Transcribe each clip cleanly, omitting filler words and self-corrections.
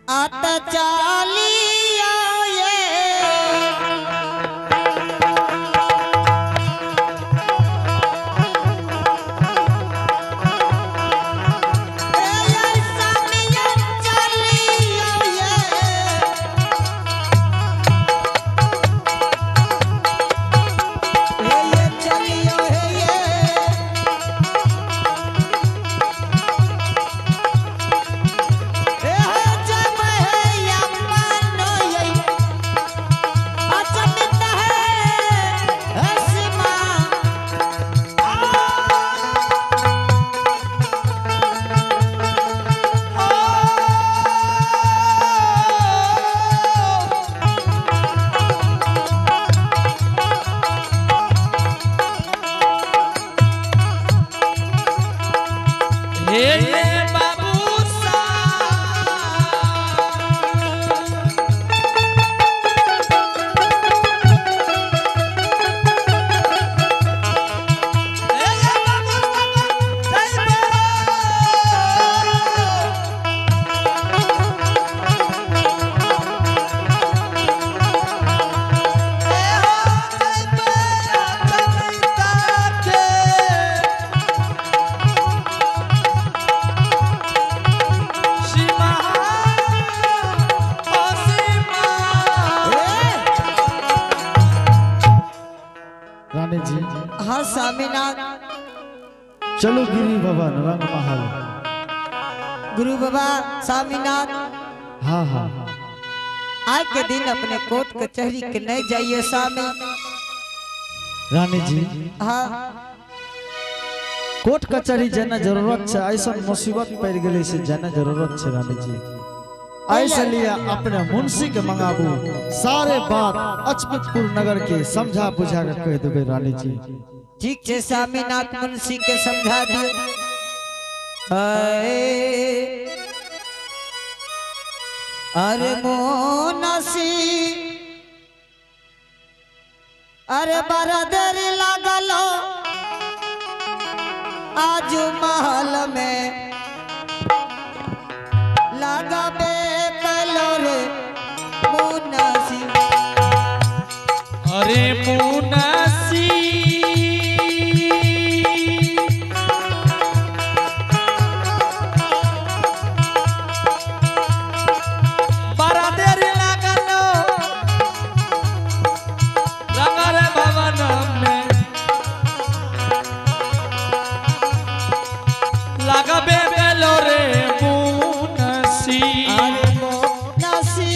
आत चालिया ये ए सामिया चालिया ये हे ये चलियो हे ये हे हे जब हे यमन ये अचमित है हसीमा हे ये बाबू साहब। हे ये बाबू साहब, जय बोलो। हे हो जय बोलो कविता के। सीमा ओ सीमा रानी जी हाँ स्वामीनाथ चलो गिरी भवन रंग महल। गुरु बाबा स्वामीनाथ हाँ हाँ आज के दिन अपने कोर्ट कचहरी के नहीं जाइए स्वामी। रानी जी हाँ कोर्ट कचहरी जाना जरूरत छे, ऐसा मुसीबत पड़ गेलै से जाना जरूरत छे रानी जी। ऐसे लिए अपने मुंशी के मंगाबू, सारे बात अचमतपुर नगर के समझा बुझा के कह देबे रानी जी। ठीक छे स्वामीनाथ, मुंशी के समझा दियो। अरे अरे मोनसी अरे बड़ा देर लागल आज महल में लगाबे कलो रे मुनसी। अरे मुनासी बड़ा देर लागल रंगर भवन में लगबे बेलो रे मुनासी। अरे मोनसी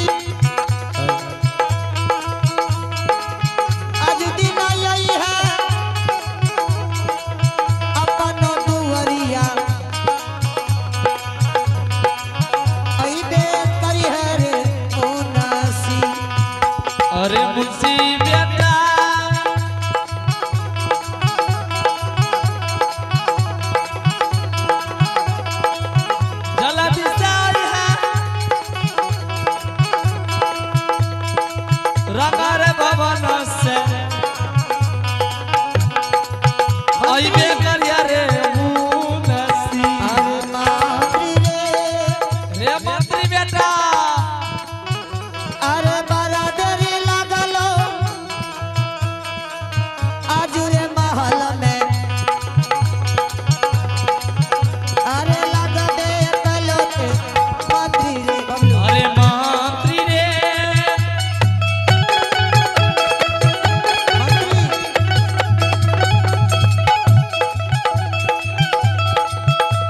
आज दिन आई है अपन दुवरिया अइबे करी है रे मुनसी। अरे मुंशी बेटा जल्दी से आई है रंगर भवन से अइबे करिया रे मुनसी। अरे मातृ रे रे मंत्री बेटा अरे बड़ा देर लागलो आज रे महल में अरे लगबे कलो ते मंत्री रे बबलू। अरे मंत्री रे मंत्री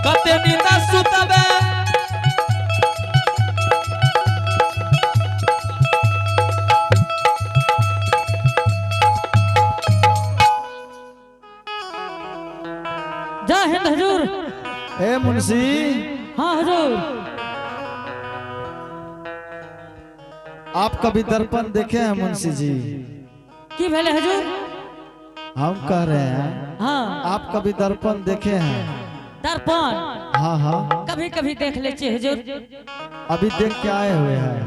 कते नींद सुतबे जय हिंद हजूर। ए मुंशी। हाँ हजूर। आप कभी दर्पण देखे हैं मुंशी जी? की भेले हजूर? हम कह रहे हैं हाँ आप कभी दर्पण देखे हैं? दर्पण हाँ हाँ कभी कभी देख ले छी हजूर। अभी देख के आए हुए हैं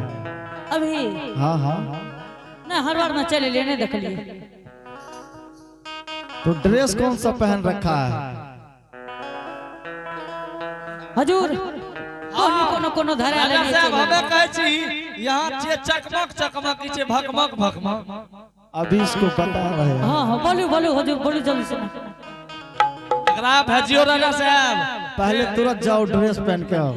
अभी? हाँ हाँ। ना हर बार में चले लेने देख लिए। तो ड्रेस कौन सा पहन रखा है? हजूर कोनो कोनो कोनो धरा राजा लेलियै साहब चलि हमे कहै छी यहाँ जे चकमक चकमक ई छै भकमक भकमक। अभी इसको बता रहे हैं। हाँ हाँ, बोलू बोलू हुजूर, बोलू जल्दी से। एकरा भेजियो राजा साहब। पहले तुरंत जाओ, ड्रेस पहन के आओ।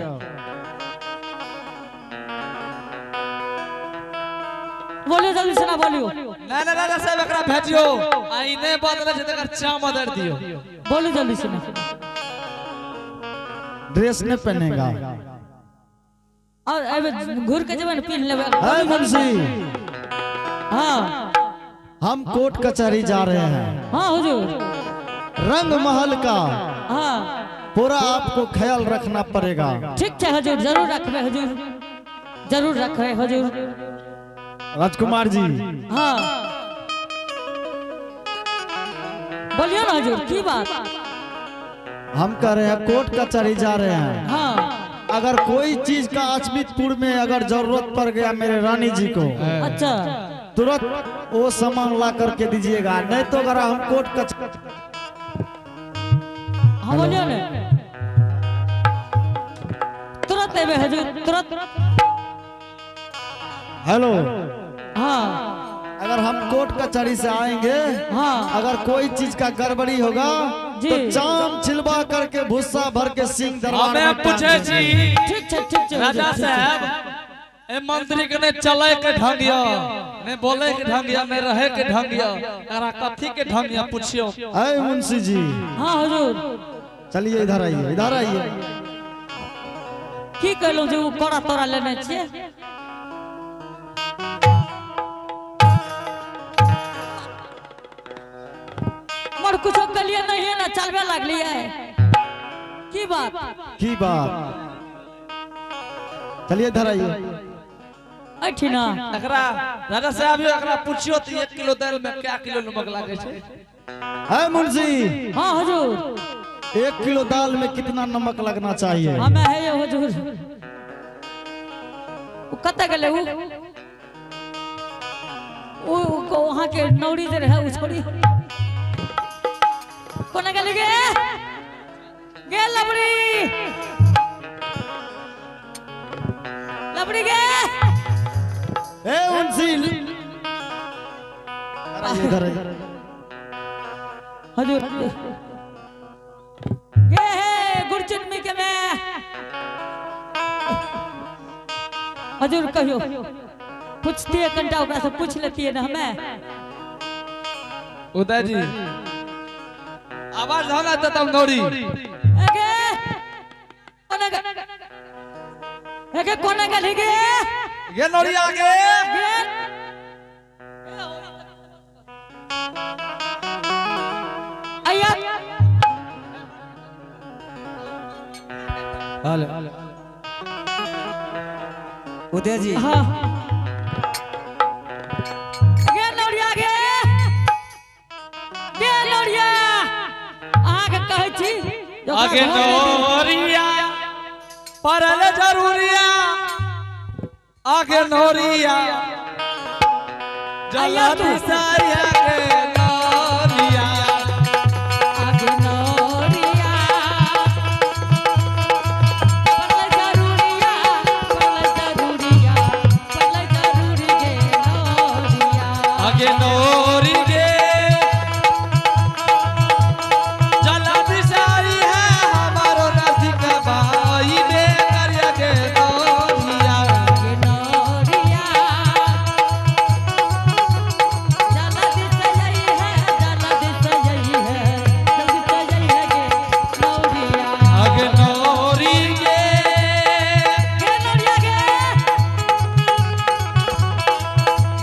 बोलू जल्दी से ना, बोलू। नहीं नहीं राजा साहब, एकरा भेजियो आ ई नहीं बदले छै त एकर चाम बदल दियो। बोलू जल्दी से ना। ड्रेस नहीं पहनेगा। और एबे घूर के जेबै ने पिन्ह लेबै। है मुंशी। हाँ। हम कोर्ट कचहरी जा रहे हैं। हाँ हुजूर। रंग महल का हाँ पूरा आपको ख्याल रखना पड़ेगा। ठीक छै हुजूर, जरूर रखबै हुजूर, जरूर रखबै हुजूर। राजकुमार जी। हाँ बोलियो ना हुजूर, की बात? हम कह रहे हैं कोर्ट कचहरी जा रहे हैं। हाँ। अगर कोई चीज का अचमितपुर में अगर जरूरत पड़ गया मेरे रानी जी को, अच्छा, तुरंत वो सामान ला करके दीजिएगा, नहीं तो अगर हम कोर्ट कचहरी। हाँ बोलियो ने। तुरंत एबे हुजूर, तुरंत। हेलो। हाँ। अगर हम कोर्ट कचहरी से आएंगे, हाँ, अगर कोई चीज का गड़बड़ी होगा जी। तो चाम छिलवा करके भूसा भर के सिंह दरबार हमे में पूछे टांग छी देंगे। ठीक छै, ठीक छै राजा हुजूर, ठीक छै। साहब, ए मंत्री के नहीं चले के ढंग य, नहीं बोले के ढंग य, नहीं रहे के ढंग य, एकरा कथी के ढंग य पूछियो। अरे मुंशी जी। हाँ हुजूर। चलिए इधर आइए, इधर आइए। की कहलहुँ जे ओ कड़ा तोड़ा लेने छियै? मर कुछो कलिए नहीं है ना, चलबे लगलिए, की बात? की बात? चलिए इधर आइए। एठिना। एकरा राजा साहब यो, एकरा पूछियो त 1 किलो दाल में क्या किलो नमक लागे छै? है मुंशी। हाँ हुजूर। 1 किलो दाल में कितना नमक लगना चाहिए? हमें है ये हुजूर, उ कतऽ गेलै? उ उ उ वहाँ के नौरी जे रहै, उ छोड़ी कोना गेलै? गे गे लबड़ी, लबड़ी गे। ए मुंशी, इधर आइए, इधर आइए। हुजूर गे हे गुरचुन्नी के में हुजूर कहियो, पूछतिए कनिटा ओकरा से, पूछ लेतिए ने हमें। उदय जी, आवाज हो ना तब नौरी। एगे कोना एगे कोना गेली गे? गे नौरी आगे। गे। अय्या। हेलो। उदय जी। हाँ गे नौरिया, गे गे नौरिया, अहाँके कहै छी जे ओकरा आगे घर नहि दियौ। नौरिया परल जरूरिया, आगे नौरिया आइया तू। जल्दी से आगे नौरिया। आगे नौरिया पड़लै जरूरिया, पड़लै जरूरिया, पड़लै जरूरी गे नौरिया। आगे नौरी गे जल्दी से आई है हमारो नजदीक भाई बे करिया गे नौरिया। आगे नौरिया जल्दी से आई है, जल्दी से आई है, जल्दी से आई है गे नौरिया। आगे नौरी गे। गे नौरिया गे।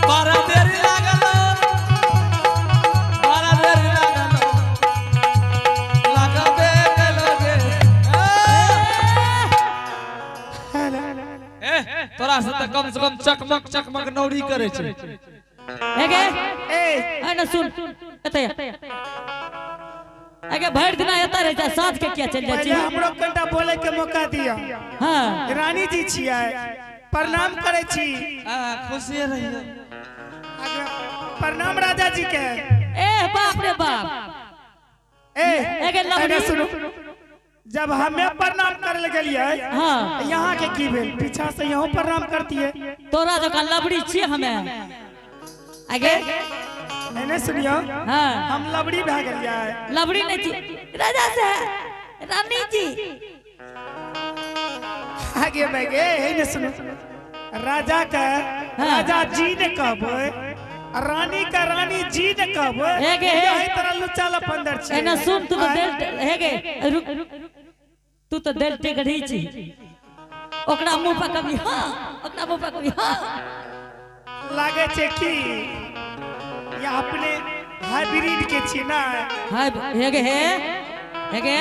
बड़ा देर लागल, बड़ा देर लागल, लगबे केलो गे। ए तोरा से त कम से कम चकमक चकमक नौरी करे छै। हे गे। ए। ए न सुन, एतय आगे भरि दिना एतऽ रहै छै, साँझ के किया चलि जाइ पहिले छी? हमरो कनिटा बोले के मौका दिअ। हाँ। रानी जी छियै, प्रणाम करै छी। हां, खुशिये रहियो। प्रणाम राजा जी के। ए बाप रे बाप। ए। एगे लवड़ी। एने सुनू। जब हमें प्रणाम करे लए गेलियै, हाँ। यहाँ के की भेल? पीछा से यहाँ प्रणाम करतियै। तोरा जकाँ लबड़ी छियै हमे आगे। नहीं नहीं, सुनियो। हाँ। हम लबड़ी भए गेलियै? लबड़ी नहीं छी राजा साहब, रानी जी। आगे भए गे, हे ने सुनो, राजा के हाँ। राजा जी ने कहबै, आ रानी के रानी जी ने कहबै। हे गे, हे। यही तरह लुच्चा लफंदर छै। एना सुन, तू तो दिल हे गे, रुक, तू तो दिल टेकड़ी छी। ओकरा मुंह पर कभी हाँ, ओकरा मुंह पर कभी हाँ। लागे छै कि या अपने हाइब्रिड के छी ना? हाय, हे गे, हे हे गे,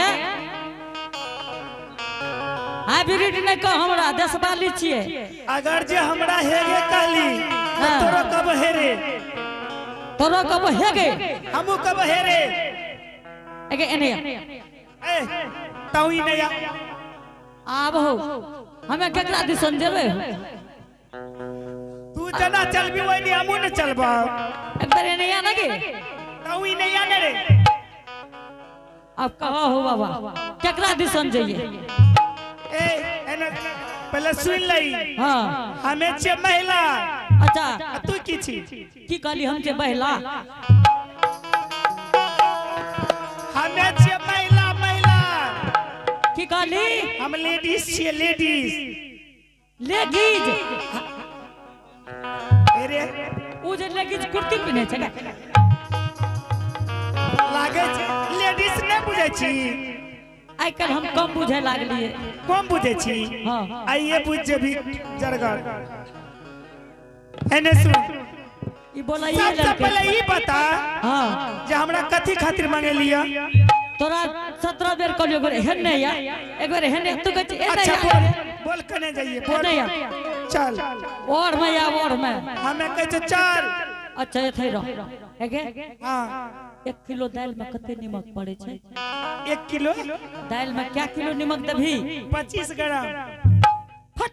हाइब्रिड नहि कह हमरा, देशवाली छियै। अगर जे हमरा हेगे कहली तऽ हाँ। तोरो कब हेरे। तोरो कब हे गे। हमू कब हेरे। हे गे, एने। ए तू ही नया। आब हो, हमे केकरा दिसन जेबै? तू जना चलबी वही नहीं हमू ने चलबा। एक बार एने आ ना गे। तू ही नया ने रे। अब कहो हो बाबा, केकरा दिसन जइए? ए एने पहले सुन लई। हाँ। हमें छे महिला। अच्छा। आ तू की छी? की कहली? हम जे महिला? हमें छे महिला, महिला। की कहली? हम लेडीज छिए, लेडीज। लेगीज? अरे। उ जे लेगीज कुर्ती पिन्है छै ने? लागे छै लेडीज नहि बुझै छी। आइ काल्हि हम कम बुझे लागलिए। कम बुझै छी? हाँ। आइए बुझ जेबी जरगर। एने सुन। ई बोलाइए सबसे लड़के। पहले ई बता हाँ। जे हमरा कथी खातिर मंगेलिया? तोरा 17 बेर कहलियो, एक बेर एहन नहीं या, एक बेर एहन नहीं, तू कहै छी एने अच्छा। या। बोल बोल, कने जाइए, बोल। एने या। चल। और में या, और में। हमें कहै छै चल। अच्छा, एथे रह हेगे। हाँ। 1 किलो दालि में कते नमक पड़े छै? 1 किलो? दालि में क्या किलो नमक देबही? 25 ग्राम। फट,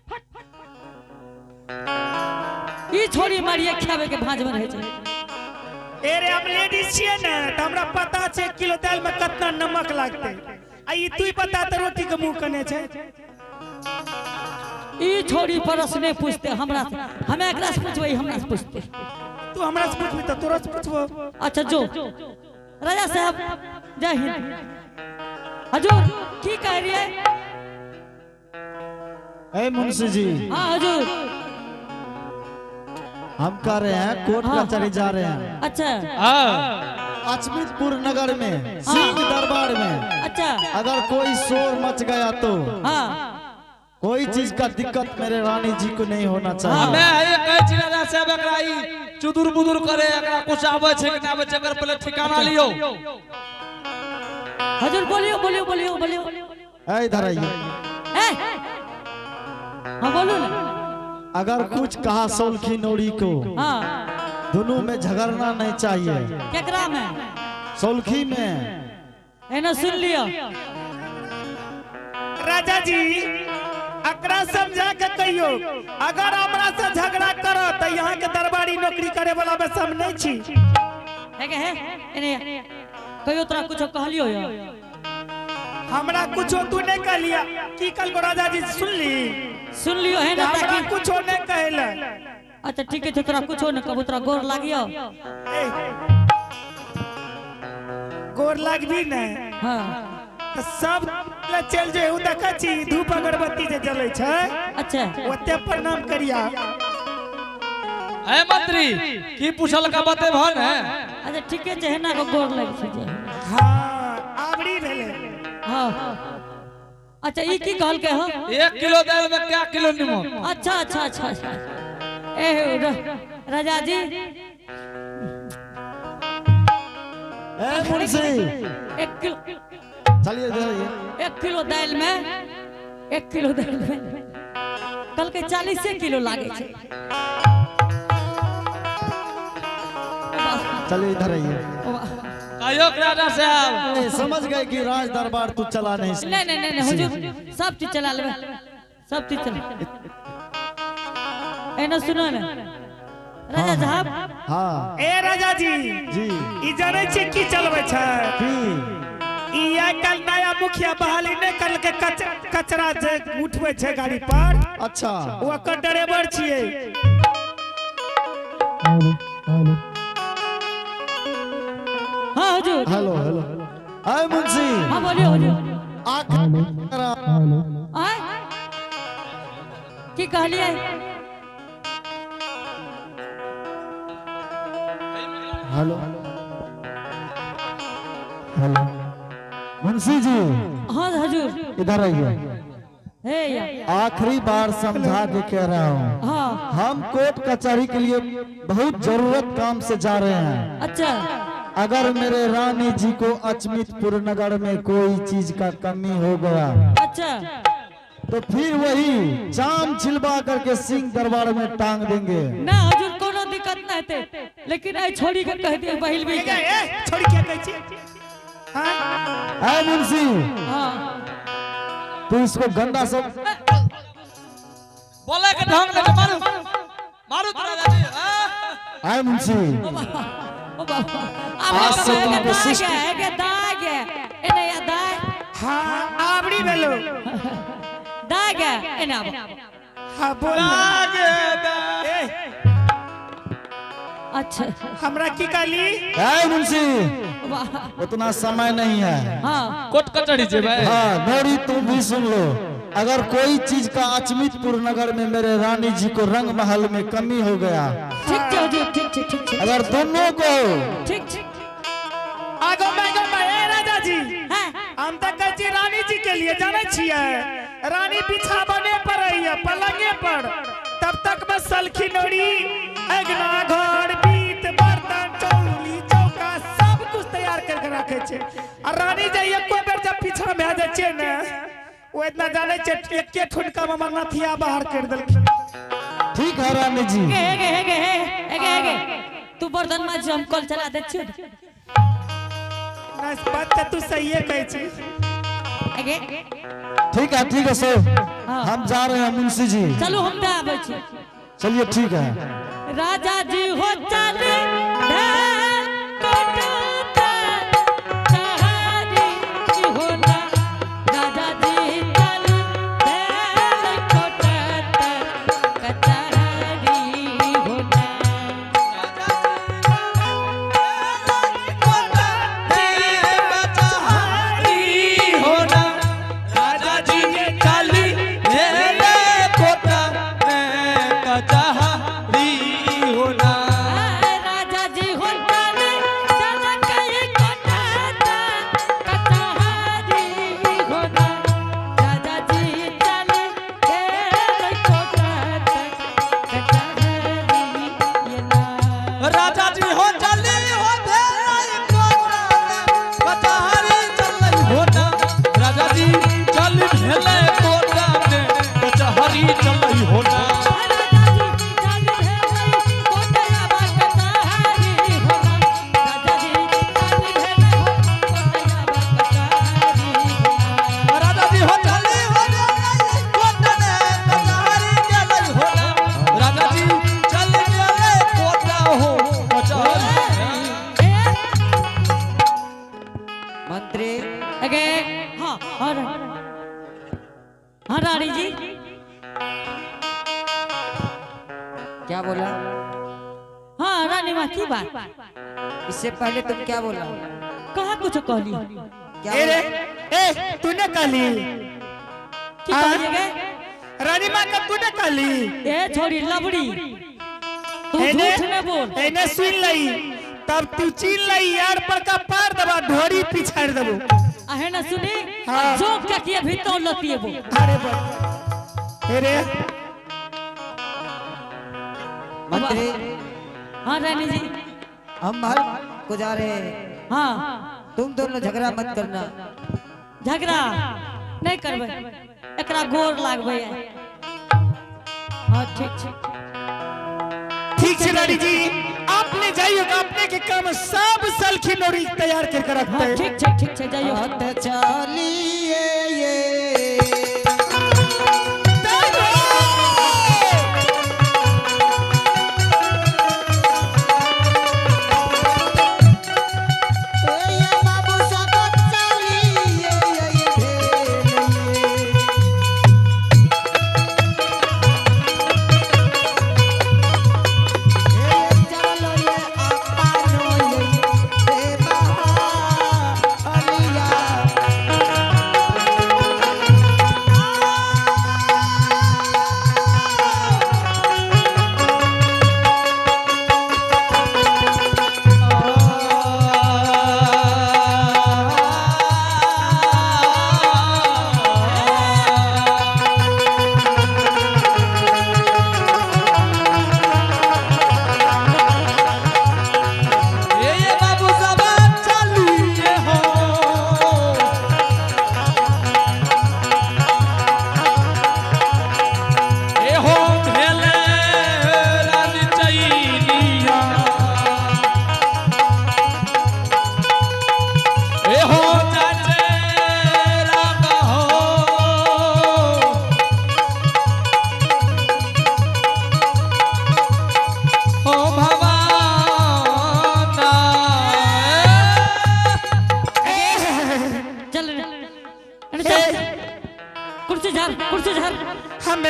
ई छोरी मारिए खावे के भांज में रहे छै। ए रे, हम लेडीज छियै ने तऽ हमरा पता छै 1 किलो दालि में कतना नमक लागतै। आ ई तू बता तऽ रोटी के मुंह कने छै? ई छोरी प्रश्ने पूछते हमरा से, हमे एकरा से पूछबै, हमरा से पूछते। तू हमरा से पूछबी तऽ तोरा से पूछबो। अच्छा जो। राजा साहब, जय हिंद। हजूर, की कह रही है? ए मुंशी जी। हाँ हजूर। हम कह रहे हैं, कोर्ट कचहरी जा रहे हैं। अच्छा। हाँ। अचमितपुर नगर में, सिंह दरबार में अच्छा। अगर कोई शोर मच गया तो हाँ। कोई चीज का दिक्कत मेरे रानी जी को नहीं होना चाहिए। हमे हे कहै छी राजा साहब, एकरा ई चुदुर बुदुर करे, एकरा कुछ आबै छै कि नहि आबै छै, एकर पहले ठिकाना लियौ। हजूर, बोलियो बोलियो बोलियो बोलियो। ए, इधर आइए। ए हाँ, बोलू ना। अगर कुछ कहा सोलखी नौड़ी को, हाँ। दोनों में झगड़ना नहीं चाहिए। केकरा में? सोलखी में। एना सुन लियो। राजा जी, एकरा समझा के कहियो, अगर हमरा से झगड़ा करो तऽ यहाँ के दरबारी नौकरी करे वाला में हम नहीं छी। है के है, एने कहियो, तोरा कुछ कहलियो यो? हमरा कुछो तू नहीं कहलिया। की कल को राजा जी, सुन ली? सुन लियो है ना? हमरा ताकि कुछो नहीं कहले। अच्छा, ठीक है, तोरा कुछो न कहबो, तोरा गोर लागियो। ए, गोर लागबी ने? हाँ। तऽ सब ले चल जे उ देखै छी धूप अगरबत्ती जे जलै छै, अच्छा। ओते प्रणाम करिया। ए मंत्री, की पूछल का बतेबह ने? अच्छा, ठीके छै, हेना के गोर लागि छै जे। हाँ, आवरी भेलै। हाँ, अच्छा, ई की कहलकै हो? 1 किलो दाल में क्या किलो नमक? अच्छा अच्छा अच्छा अच्छा। ए राजा जी। ए मुंशी। 1 किलो चलिए, इधर आइए। 1 किलो दालि में, 1 किलो दालि में कल के 40 किलो लागे छै। चलिए, इधर आइए। कहियो के राजा साहब। ए, समझ गए कि राज दरबार तू चला नहीं। नहीं नहीं नहीं नहीं, हुजूर, सब चीज चला लेबै, सब चीज चला। एना सुनो ने राजा साहब। हाँ। ए राजा जी। जी। ई जानै छी की चलबै छै? की? ई आइ काल्हि नया मुखिया बहाली नहि करलकै, कचरा जे उठबै छै गाड़ी पर। अच्छा। ओ ओकर ड्राइवर छियै। हाँ हुजूर। हेलो हेलो, आए मुंशी। हाँ बोलिए हुजूर। आखिर आय की कहलिए? हेलो हेलो, मुंशी जी। हाँ हुजूर। इधर आइए। हे या। आखिरी बार समझा के कह रहा हूँ। हाँ। हम कोर्ट कचहरी के लिए बहुत जरूरत काम से जा रहे हैं। अच्छा। अगर मेरे रानी जी को अचमितपुर नगर में कोई चीज का कमी हो गया, अच्छा, तो फिर वही चाम छिलवा करके सिंह दरबार में टांग देंगे। ना हुजूर, कोनो दिक्कत ना हेतै, लेकिन ए छोड़ी के कह दिए बहिल भी के। ए, छोड़ी क्या कहै छी? हाँ। है मुंशी। हाँ। तू इसको गंदा सब बोले के ढंग लगे, मारू मारू तोरा राजा जी आ। आए मुंशी। ओ बाबा, ओ बाबा, आज आब से तुमको शिष्ट- दाग दाग एने या दाग। हाँ, आवड़ी भेलो। दाग एने आब। हाँ, बोल। ए, अच्छा। हमरा की कहली? है मुंशी। वाह। उतना समय नहीं है। हाँ। कोर्ट कचहरी जेबै। हाँ नौरी, तुम भी सुन लो, अगर कोई चीज का अचमितपुर नगर में मेरे रानी जी को रंग महल में कमी हो गया, ठीक छै हुजूर, ठीक छै, ठीक छै। अगर दोनों को ठीक छै। आगो मैं गो मैं, ए राजा जी। हाँ। हम तऽ कहै छी रानी जी के लिए, जानै छियै, रानी बिछावने पर रहिए, पलंगे पर, तब तक मैं सलखी नोड़ी अगना घर बीत बर्तन चौली चौका सब कुछ तैयार करके रखे छै। आ रानी जे एको बेर जब पीछा भए जाइ छै ने, ओ इतना जानै छै, एके ठुनका में हमर नथिया बाहर कर देलखिन। ठीक है रानी जी। गे गे गे गे गे गे, तू बर्तन माज, हम कल चला दे छियो। नहीं, बात तऽ तू सहिए कहै छी। गे। ठीक है, ठीक है सर। हाँ। हम जा रहे हैं मुंशी जी। चलू, हम दे आबै छी। चलिए, ठीक है। राजा जी हो चले होना, राजा जी चल कचहरी होना। होना, राजा जी चाली भेले कोटा में कचहरी होना। राजा जी हो चले चल कहीं कोटा कचहरी होना, राजा जी चल कोटा कचहरी ना। राजा जी हो चली हो भेले कोटा में कचहरी चलै होना, राजा जी चली भेले कोटा में कचहरी चलै होना। राजा जी चल भेलै कोटया कचहरी होना, राजा जी चल भेलै कोटया कचहरी होना। राजा जी हो चली हो भेले कोटा में कचहरी चलै होना, राजा जी चली भेले कोटा हो कचहरी। मंत्री। अगे हाँ, और हाँ रानी जी। क्या बोला? हाँ रानी माँ, की बात? इससे पहले तुम क्या बोला? कहाँ कुछ कहली? क्या ए रे। बोला? ए, तूने कहली? की कहलिए गे? रानी माँ का तूने कहली? ए छोरी लबड़ी, तू एने झूठ ने बोल। एने सुन लई, तब तू चीन लई यार पर का पार दबा ढोरी पिछाड़ देबो। अहे न सुनी। हाँ। जोक के किए भीतर लतिए बो। अरे बा ए रे। मंत्री। हाँ रानी जी। हम महल को जा रहे हैं। हाँ। तुम दोनों झगड़ा मत करना। झगड़ा नहीं करबै, एकरा गोर लागबै। हाँ, ठीक छै। ठीक है रानी जी, आपने जाइएगा, अपने के काम सब सलखी नोरी तैयार करके रखते हाँ। हैं। ठीक छै, ठीक छै, जाइयो। हाथ चालिए ये। ए ये बाबू सब चालिए।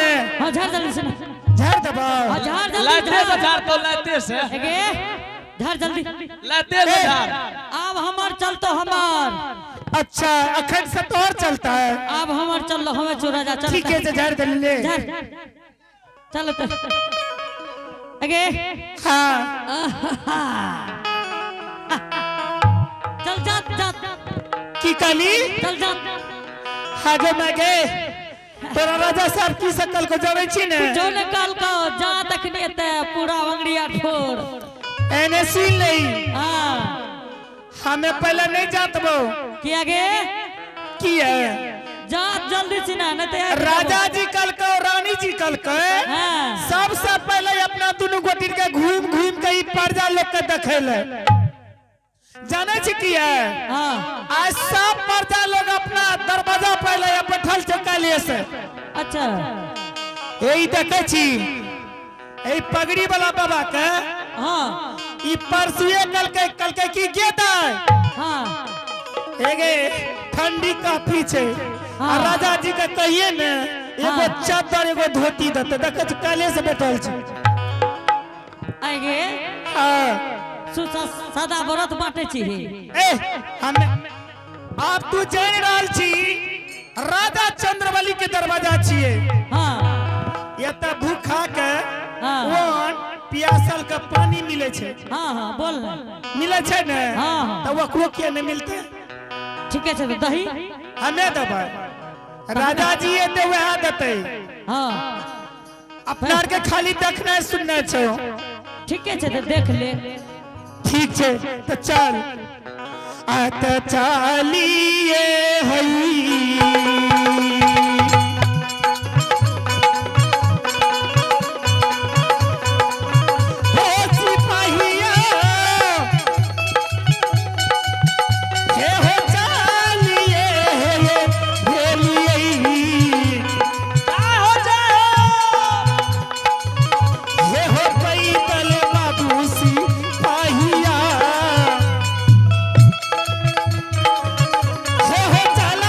ने। हाँ, झाड़ जल्दी से ना। झाड़ देबो। हाँ, झाड़ जल्दी। लाते से झाड़। झाड़ तो लाते से। एगे झाड़ जल्दी। लाते से झाड़। अब हमर चल तो हमर। अच्छा, अखन से तोहर चलता है। अब हमर चल, हमें चोरा जा चल। ठीक है, से झाड़ दे ले। झाड़ चल तो एगे। हाँ। चल जा जा। की कहली? चल जा। आगे में गे, तोरा राजा साहब की सकल को जबै छी ने? जो ने कल को जा तखनी एते पूरा अंगड़िया ठोर। एने सुन लई। हाँ। हमें पहले नहीं जातबो। किया गे? की है? जा जल्दी से ना, नहीं तो यार। राजा जी कल को, रानी जी कल के। हाँ। सबसे पहले अपना दुनू गोटी के घूम घूम के ई प्रजा लोग के देखे ले जाने छी की है? हाँ। आज सब प्रजा लोग अपना दरवाजा पहले बैठल छै काल्हि से। अच्छा। यही देखे छी ए पगड़ी वाला बाबा के। हाँ। ई परसुए कल के, कल के की गेता। हाँ। एगे ठंडी काफी छै। हाँ। आ राजा जी के कहिए ने एगो हाँ। चादर एगो धोती देते, देखे छी काल्हि से बैठल छै। आगे। हाँ। सु सादा व्रत बांटे छी। ए हम आब तू जान रहल छी राजा चंद्रबली के दरवाजा छिए। हाँ। एतऽ भूखा के हाँ। वन पियासल के पानी मिले छै। हाँ हाँ, बोल ना। मिले छै ने? हाँ, हाँ। तऽ ओकरो किया नहीं मिलते? ठीक है, तो दही। हमें देबै, राजा जी एते वएह देतै। हाँ। अपना आर के खाली देखनाइ सुननाइ छै। ठीक है, तो देख ले। ठीक छै, तऽ चल आ तऽ चलिए हई। हो सिपाहिया, हे हो चलिए हे भेलिए। जय हो, जय हो। हे हो पैदल बाबू सिपाहिया, हे हो चल।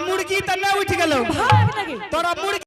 मुर्गी त नहीं उठ गेलो। भाग लगे। तोरा मुर्गी।